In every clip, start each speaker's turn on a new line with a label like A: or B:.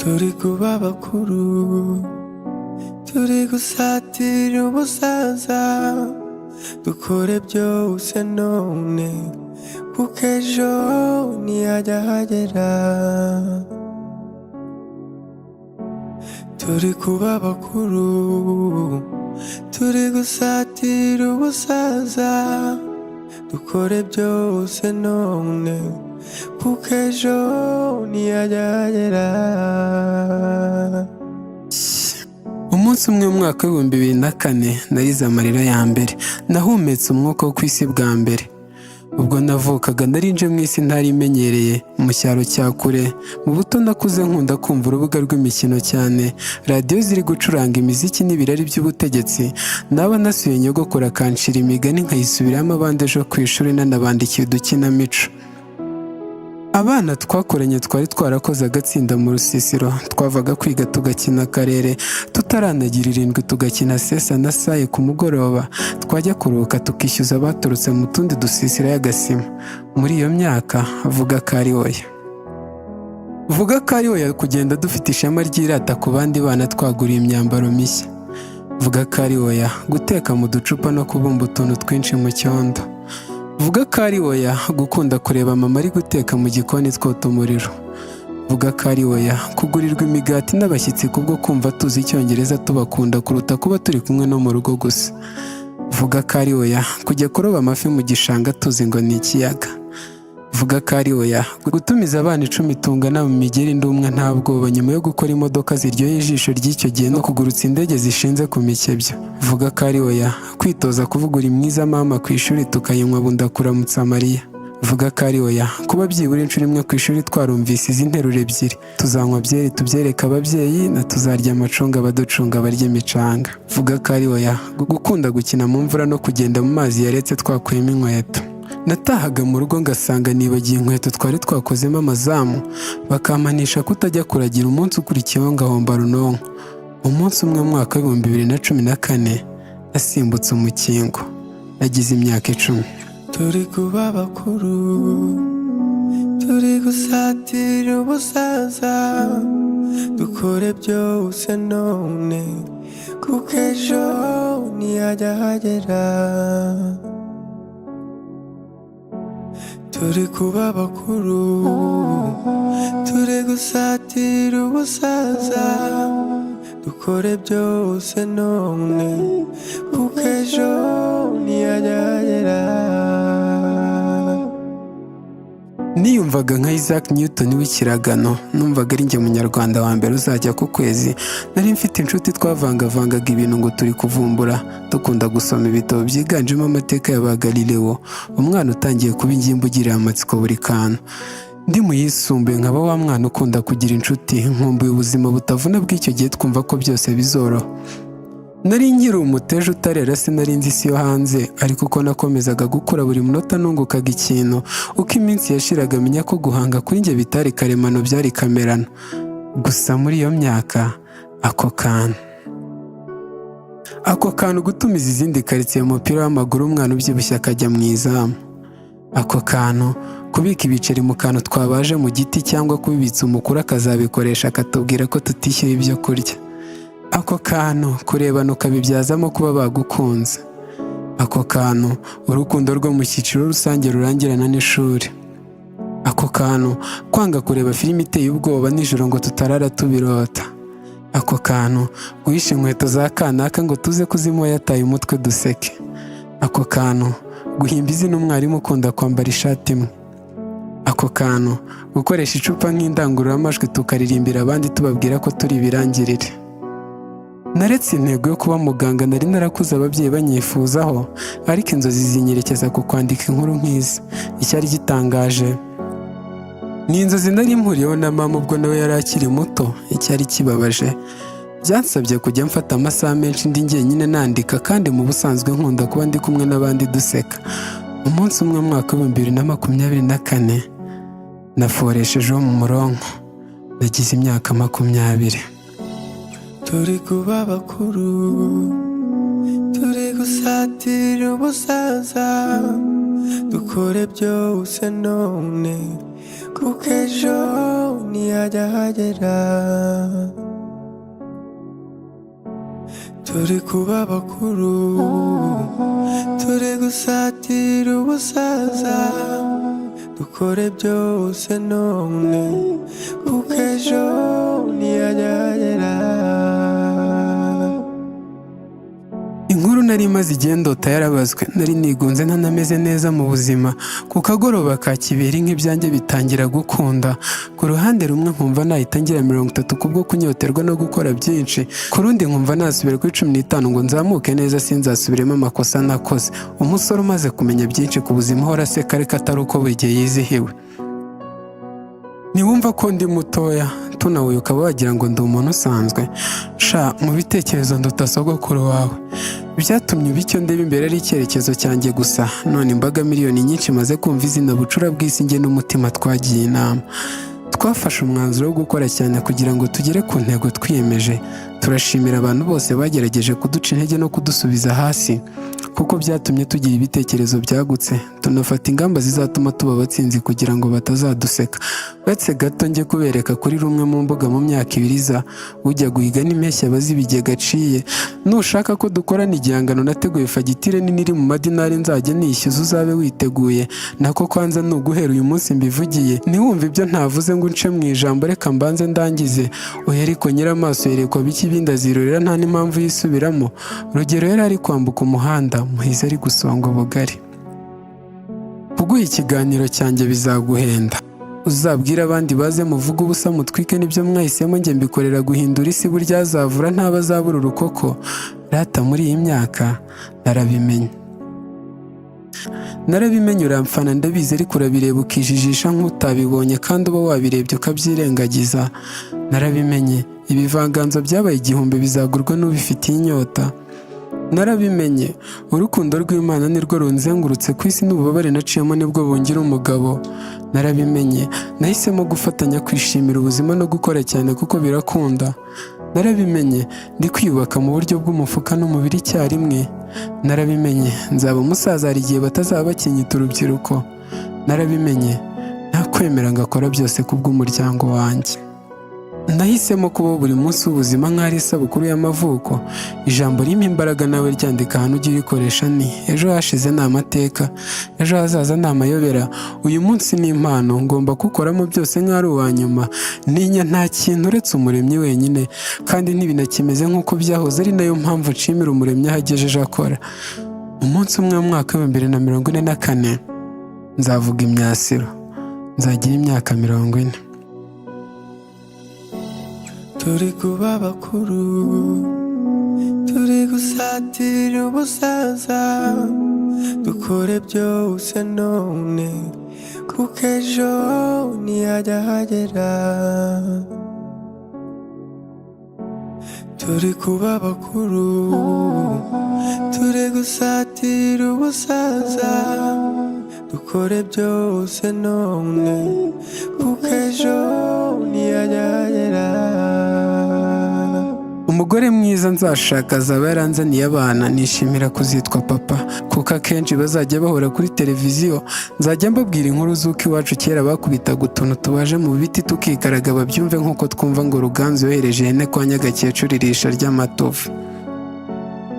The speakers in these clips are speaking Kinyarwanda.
A: Turi kuba bakuru, turi gusatira ubusaza. Dukore byose none, kuko ejo ntiyajya hagera. Turi kuba bakuru, turi gusatira ubusaza. Dukore byose none, kuko ejo ntiyajya hagera.
B: Umunsi umwe mu mwaka w'2004 narize amarira ya mbere, nahumetse umwuka wo ku isi bwa mbere. Ubwo navukaga nari nje mu isi ntari imenyereye, mu cyaro cya kure. Mu buto nakuze nkunda kumva urubuga rw'imikino cyane, radiyo ziri gucuranga imiziki n'ibirari by'ubutegetsi. Naba nasuye nyogokuru akanshira imigani nkayisubiramo abandi ejo ku ishuri nanabandikiye udukinamico. Abana twakoranye twari twarakoze agatsinda mu rusisiro, twavaga kwiga tugakina akarere, tutaranagira 7 tugakina sesa na saye ku mugoroba, twajya kuruhuka tukishyuza abaturutse mu tundi dusisiro y'agasima. Muri iyo myaka, vuga ko ari oya. Vuga ko ari oya kugenda dufite ishema ryirata ku bandi bana twaguriye imyambaro mishya. Vuga ko ari oya guteka mu ducupa no kubumba utuntu twinshi mu cyondo. Vuga ko ari oya gukunda kureba mama ari guteka mu gikoni twota umuriro. Vuga ko ari oya kugurirwa imigati n'abashyitsi kubwo kumva tuzi Icyongereza tubakunda kuruta kuba turi kumwe no mu rugo gusa. Vuga ko ari oya kujya kuroba amafi mu gishanga tuzi ngo ni ikiyaga. Vuga ko ari oya gutumiza abana 10 tungana mu migeri ndi umwe nta bwoba nyuma yo gukora imodoka ziryoheye ijisho ry'icyo gihe no kugurutsa indege zishinze ku mikebyo. Vuga ko ari oya kwitoza kuvuga "Uri mwiza mama" ku ishuri tukayinywa bundakuramutsa Mariya. Vuga ko ari oya kuba byibura inshuro imwe ku ishuri twarumvise izi nteruro ebyiri: "Tuzanywa byeri tubyereke ababyeyi" na "Tuzarya amacunga abaducunga barya imicanga." Vuga ko ari oya gukunda gukina mu mvura no kugenda mu mazi yaretse twakuyemo inkweto. Natahaga mu rugo ngasanga nibagiye inkweto twari twakozemo amazamu, bakampanisha kutajya kuragira umunsi ukurikiyeho ngahomba runonko. Umunsi umwe mu mwaka w'2014 nasimbutse umukingo, nagize imyaka 10.
A: Turi kuba bakuru, turi gusatira ubusaza. Dukore byose none, kuko ejo ntiyajya hagera. Turi kuba bakuru, turi gusatira ubusaza. Dukore byose none, kuko ejo ntiyajya hagera.
B: Niyumvaga nka Isaac Newton w'ikiragano, numvaga ari njye munyarwanda wa mbere uzajya ku kwezi. Nari mfite inshuti twavangavangaga ibintu ngo turi kuvumbura, dukunda gusoma ibitabo byiganjemo amateka ya ba Galileo, umwana utangiye kuba ingimbi ugirira amatsiko buri kantu. Ndi mu yisumbuye nkaba wa mwana ukunda kugira inshuti, nkumbuye ubuzima butavuna bw'icyo gihe twumva ko byose bizoroha. Nari nkiri umuteja utarera, sinari nzi isi yo hanze, ariko uko nakomezaga gukura buri munota nungukaga ikintu. Uko iminsi yashiraga menya ko guhanga kuri njye bitari karemano, byari kamerano. Gusa muri iyo myaka ako kantu gutumiza izindi karitsiye mu mupira w'amaguru umwana ubyibushye akajya mu izamu. Ako kantu kubika ibiceri mu kantu twabaje mu giti cyangwa kubibitsa umukuru akazabikoresha akatubwira ko tutishyuye ibyo kurya. Ako kantu kurebana ukabibyazamo kuba bagukunze. Ako kantu urukundo rwo mu cyiciro rusange rurangirana n'ishuri. Ako kantu kwanga kureba filime iteye ubwoba nijoro ngo tutarara tubirota. Ako kantu guhisha inkweto za kanaka ngo tuze kuzimuha yataye umutwe duseke. Ako kantu guhimba izina umwarimu ukunda kwambara ishati imwe. Ako kantu gukoresha icupa nk'indangururamajwi tukaririmbira abandi tubabwira ko turi ibirangirire. Naretse intego yo kuba muganga nari narakuze ababyeyi banyifuzaho, ariko inzozi zinyerekeza ku kwandika inkuru nk'izi. Icyari gitangaje ni inzozi nari mpuriyeho na mama ubwo nawe yari akiri muto. Icyari kibabaje, byansabye kujya mfata amasaha menshi ndi njyenyine nandika, kandi mu busanzwe nkunda kuba ndi kumwe n'abandi duseka. Umunsi umwe mu mwaka w'2024 naforeshejeho mu muronko, nagize imyaka 20.
A: Turi kuba bakuru, turi gusatira ubusaza. Dukore byose none, kuko ejo ntiyajya hagera. ntiyajya ahagera. Turi kuba bakuru, turi gusatira ubusaza, dukore byose none kuko ejo ntiyajya ahagera.
B: Inkuru nari maze igihe ndota yarabazwe. Nari nigunze, ntanameze neza mu buzima. Ku kagoroba ka kibera inka ibyanjye bitangira gukunda. Ku ruhande rumwe nkumva nahita ngira 30 kubwo kunyoterwa no gukora byinshi, ku rundi nkumva nasubira kuri 15 ngo nzamuke neza, sinzasubiremo amakosa nakoze. Umusore umaze kumenya byinshi ku buzima uhora aseka ariko atari uko buri gihe yizihiwe. Ntiwumva ko ndi mutoya, tunahuye ukaba wagira ngo ndi umuntu usanzwe. Sha, mu bitekerezo nduta sogokuru wawe. Byatumye uba icyo ndeba imbere ari icyerekezo cyanjye gusa. None imbaga miliyoni nyinshi imaze kumva izina bucura bw'isi, njye n'umutima twagiye inama. Twafashe umwanzuro wo gukora cyane kugira ngo tugere ku ntego twiyemeje. Turashimira abantu bose bagerageje kuduca intege no kudusubiza hasi, kuko byatumye tugira ibitekerezo byagutse, tunafata ingamba zizatuma tuba abatsinzi kugira ngo batazaduseka. Uretse gato njye kubereka kuri rumwe mu mbuga mu myaka 2 iza, ujya guhiga n'impeshyi aba azi ibigega aciye. Nushaka ko dukorana igihangano, nateguye fagitire nini iri mu madinari nzajya nishyuza, uzabe witeguye. Nako kwanza ni uguhera uyu munsi mbivugiye. Ntiwumve ibyo ntavuze ngo unce mu ijambo, reka mbanze ndangize. Oya, ariko nyiramaso yerekwa bike, ibindi azirorera, nta n'impamvu yisubiramo. Rugero yari ari kwambuka umuhanda, Muhizi ari gusonga ubugari. Kuguha ikiganiro cyanjye bizaguhenda, uzabwire abandi baze muvuge ubusa mutwike n'ibyo mwahisemo. Njye mbikorera guhindura isi, burya azavura ntaba azabura urukoko. Rata muri iyi myaka narabimenye, narabimenye. Uramfana ndabizi, ariko urabireba ukijijisha nk'utabibonye, kandi uba wabirebye ukabyirengagiza. Narabimenye, ibivanganzo byabaye igihumbi bizagurwa n'ubifitiye inyota. Narabimenye, urukundo rw'Imana nirwo runzengurutse ku isi, n'ububabare naciyemo nibwo bungira umugabo. Narabimenye, nahisemo gufatanya kwishimira ubuzima no gukora cyane kuko birakunda. Narabimenye, ndi kwiyubaka mu buryo bw'umufuka n'umubiri icyarimwe. Narabimenye, nzaba umusaza hari igihe batazaba bakinyita urubyiruko. Narabimenye, ntakwemera ngakora byose kubw'umuryango wanjye. Nahisemo kubaho buri munsi w'ubuzima nk'aho ari isabukuru y'amavuko. Ijambo rimpa imbaraga, nawe ryandika ahantu ujye urikoresha, ni: ejo hashize ni amateka, ejo hazaza ni amayobera, uyu munsi ni impano, ngomba kuwukoramo byose nk'aho ari uwa nyuma. Ntinya nta kintu uretse Umuremyi wenyine, kandi ntibinakimeze nk'uko byahoze, ari nayo mpamvu nshimira Umuremyi aho agejeje akora. Umunsi umwe mu mwaka w'2044 nzavuga imyasiro, nzagira imyaka 40.
A: Turi kuba bakuru, turi gusatira ubusaza, dukore byose none kuko ejo ntiyajya ahagera. Turi kuba bakuru, turi gusatira ubusaza, dukore byose none kuko ejo ntiyajya ahagera.
B: Umugore mwiza nzashaka azaba yaranzaniye abana nishimira kuzitwa papa, kuko akenshi bazajya bahora kuri televiziyo. Nzajya mbabwira inkuru z'uko iwacu kera bakubitaga utuntu tubaje mu biti tukikaraga, babyumve nk'uko twumva ngo Ruganzu yohereje ihene kwa Nyagakecuru irisha ry'amatovu.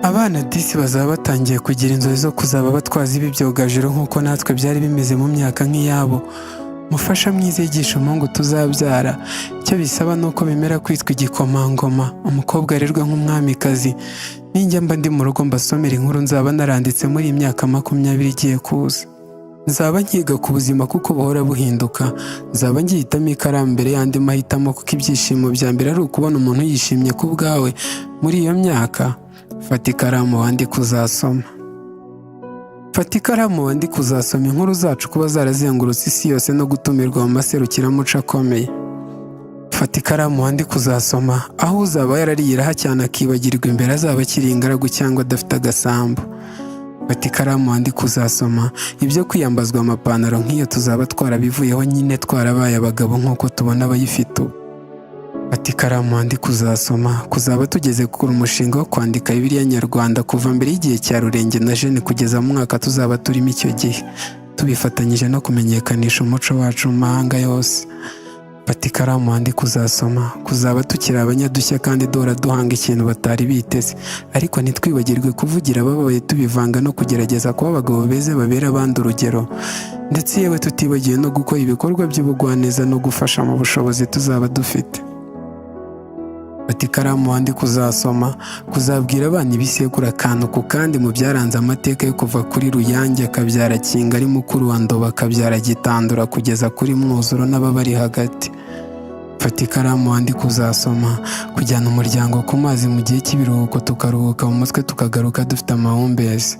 B: Abana disi bazaba batangiye kugira inzozi zo kuzaba abatwazi b'ibyogajuru nk'uko natwe byari bimeze mu myaka nk'iyabo. Mufasha mwiza yigisha umuhungu tuzabyara icyo bisaba ni uko bemera kwitwa igikomangoma, umukobwa arerwa nk'umwamikazi. Ninjya mba ndi mu rugo mbasomera inkuru nzaba naranditse muri iyi myaka 20 igiye kuza. Nzaba nkiga ku buzima kuko buhora buhinduka. Nzaba ngihitamo ikaramu mbere y'andi mahitamo, kuko ibyishimo bya mbere ari ukubona umuntu yishimye ku bwawe. Muri iyo myaka, fata ikaramu wandike uzasoma. Fata ikaramu wandike uzasoma inkuru zacu kuba zarazengurutse isi yose no gutumirwa mu maserukiramuco akomeye. Fata ikaramu wandike uzasoma aho uzaba yarariye iraha cyane akibagirwa imbere azaba akiri ingaragu cyangwa adafite agasambu. Fata ikaramu wandike uzasoma ibyo kwiyambazwa amapantaro nk'iyo tuzaba twarabivuyeho nyine, twarabaye abagabo nk'uko tubona abayifite ubu. Fata ikaramu wandike uzasoma kuzaba tugeze kuri umushinga wo kwandika Bibiliya nyarwanda kuva mbere y'igihe cya Rurenge na Jene kugeza mu mwaka tuzaba turimo icyo gihe, tubifatanyije no kumenyekanisha umuco wacu mu mahanga yose. Fata ikaramu wandike uzasoma, kuzaba tukiri abanyadushya kandi duhora duhanga ikintu batari biteze, ariko ntitwibagirwe kuvugira abababaye tubivanga no kugerageza kuba abagabo beza babera abandi urugero, ndetse yewe tutibagiwe no gukora ibikorwa by'ubugwaneza no gufasha mu bushobozi tuzaba dufite. Fata ikaramu wandike uzasoma, kuzabwira abana ibisekuru akantu ku kandi mu byaranze amateka yo kuva kuri Ruyange akabyara Kinga ari mukuru wa Ndoba akabyara Gitandura kugeza kuri Mwuzuro n'ababari hagati. Fata ikaramu wandike uzasoma, kujyana umuryango ku mazi mu gihe cy'ibiruhuko tukaruhuka mu mutwe tukagaruka dufite amahumbezi.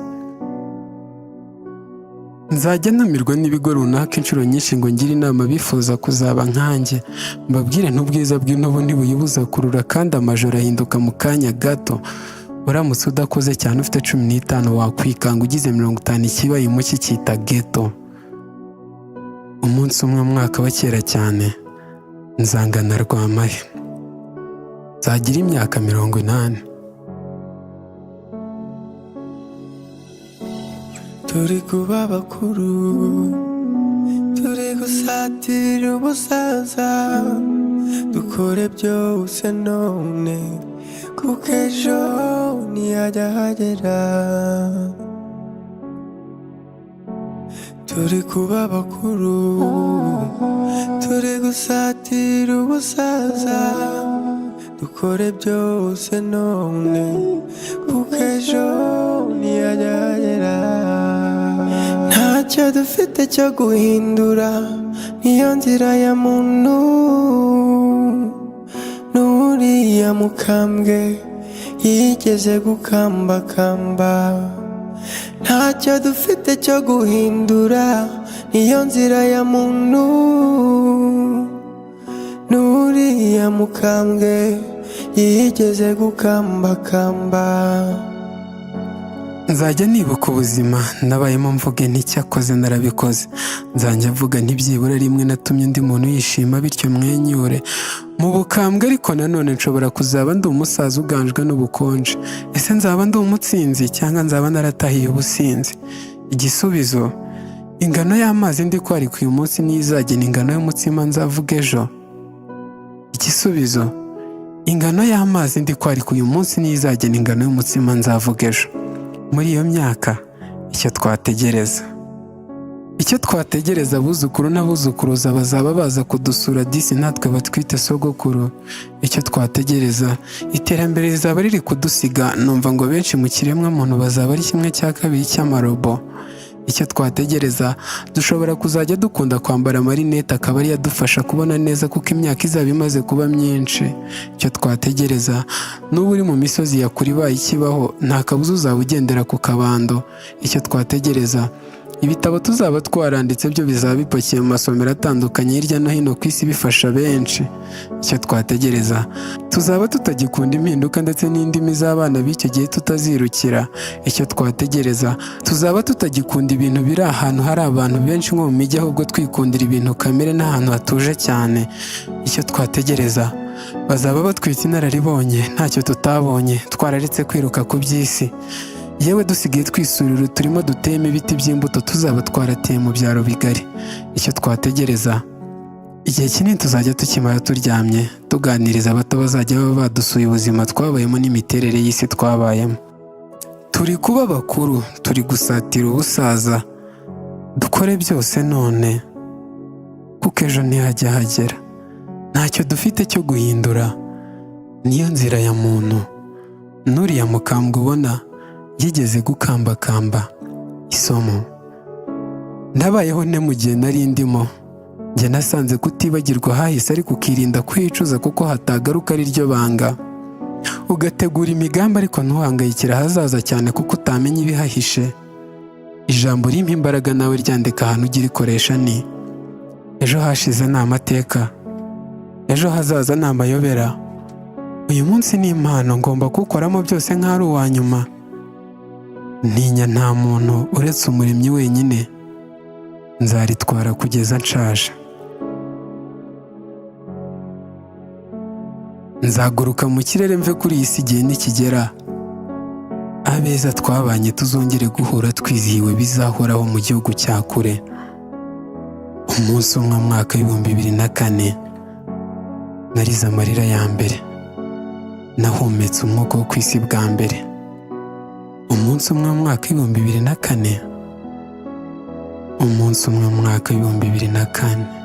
B: Nzajya ntumirwa n'ibigo runaka inshuro nyinshi ngo ngire inama bifuza kuzaba nkanjye, mbabwire n'ubwiza bw'intobo ntibuyibuza kurura kandi amajoro ahinduka mu kanya gato. Uramutse udakoze cyane ufite 15 wakwikanga ugize 50 ikibaye muki cyita geto. Umunsi umwe mu mwaka wa kera cyane nzangana Rwamahe, nzagira imyaka 80.
A: Turi kuba bakuru, turi gusatira ubusaza, dukore byose none kuko ejo ntiyajya hagera. Turi kuba bakuru, turi gusatira ubusaza, dukore byose none kuko ejo ntiyajya hagera. Ntacyo dufite cyo guhindura, niyo nzira ya muntu, n'uriya mukambwe yigeze gukambakamba. Ntacyo dufite cyo guhindura, niyo nzira ya muntu, n'uriya mukambwe yigeze gukambakamba.
B: Nzajya nibuka ubuzima nabayemo mvuge nticyakoze narabikoze, nzajya mvuga ntibyibura rimwe natumye undi muntu yishima bityo mwenyure mu bukambwe. Ariko nanone nshobora kuzaba ndi umusaza uganjwe n'ubukonje. Ese nzaba ndi umutsinzi cyangwa nzaba naratahiye ubusinzi? Igisubizo: ingano y'amazi ndi kwarika uyu munsi niyo izagena ingano y'umutsima nzavuga ejo. Igisubizo: ingano y'amazi ndi kwarika uyu munsi niyo izagena ingano y'umutsima nzavuga ejo. Muri iyo myaka icyo twategereza, icyo twategereza, abuzukuru n'abuzukuruza bazaba baza kudusura disi natwe batwite sogokuru. Icyo twategereza, iterambere rizaba riri kudusiga, numva ngo benshi mu kiremwamuntu bazaba ari 1/2 cy'amarobo. Icyo twategereza, dushobora kuzajya dukunda kwambara amarinete akaba ariyo adufasha kubona neza kuko imyaka izaba imaze kuba myinshi. Icyo twategereza, n'ubu uri mu misozi ya kure ibaye ikibaho nta kabuza uzaba ugendera ku kabando. Icyo twategereza, ibitabo tuzaba twaranditse byo bizaba bipakiye mu masomero atandukanye hirya no hino ku isi bifasha benshi. Icyo twategereza, tuzaba tutagikunda impinduka ndetse n'indimi z'abana b'icyo gihe tutazirukira. Icyo twategereza, tuzaba tutagikunda ibintu biri ahantu hari abantu benshi nko mu mijyi, ahubwo twikundira ibintu kamere n'ahantu hatuje cyane. Icyo twategereza, bazaba batwite inararibonye ntacyo tutabonye, twararetse kwiruka ku by'isi, yewe dusigaye twisurira uturima duteyemo ibiti by'imbuto tuzaba twarateye mu byaro bigari. Icyo twategereza, igihe kinini tuzajya tukimara turyamye tuganiriza abato bazajya baba badusuye ubuzima twabayemo n'imiterere y'isi twabayemo. Turi kuba bakuru, turi gusatira ubusaza, dukore byose none kuko ejo ntihajya hagera. Ntacyo dufite cyo guhindura, niyo nzira ya muntu. N'uriya mukambwe ubona yigeze gukambakamba. Isomo: nabayeho nte mu gihe nari ndimo? Njye nasanze kutibagirwa hahise ariko ukirinda kuhicuza kuko hatagaruka ari ryo banga. Ugategura imigambi ariko ntuhangayikire ahazaza cyane kuko utamenya ibihahishe. Ijambo rimpa imbaraga nawe ryandika ahantu ujya urikoresha ni: ejo hashize ni amateka, ejo hazaza ni amayobera, uyu munsi ni impano ngomba kuwukoramo byose nk'aho ari uwa nyuma. Ntinya nta muntu uretse umuremyi wenyine, nzaritwara kugeza nshaje. Nzaguruka mu kirere mve kuri iyi si igihe nikigera, abeza twabanye tuzongere guhura twizihiwe bizahoraho mu gihugu cya kure. Umunsi umwe mu mwaka w'2004 Narize amarira ya mbere. Nahumetse umwuka wo ku isi bwa mbere. Umunsi umwe mu mwaka w'2004. Umunsi umwe mu mwaka w'2004.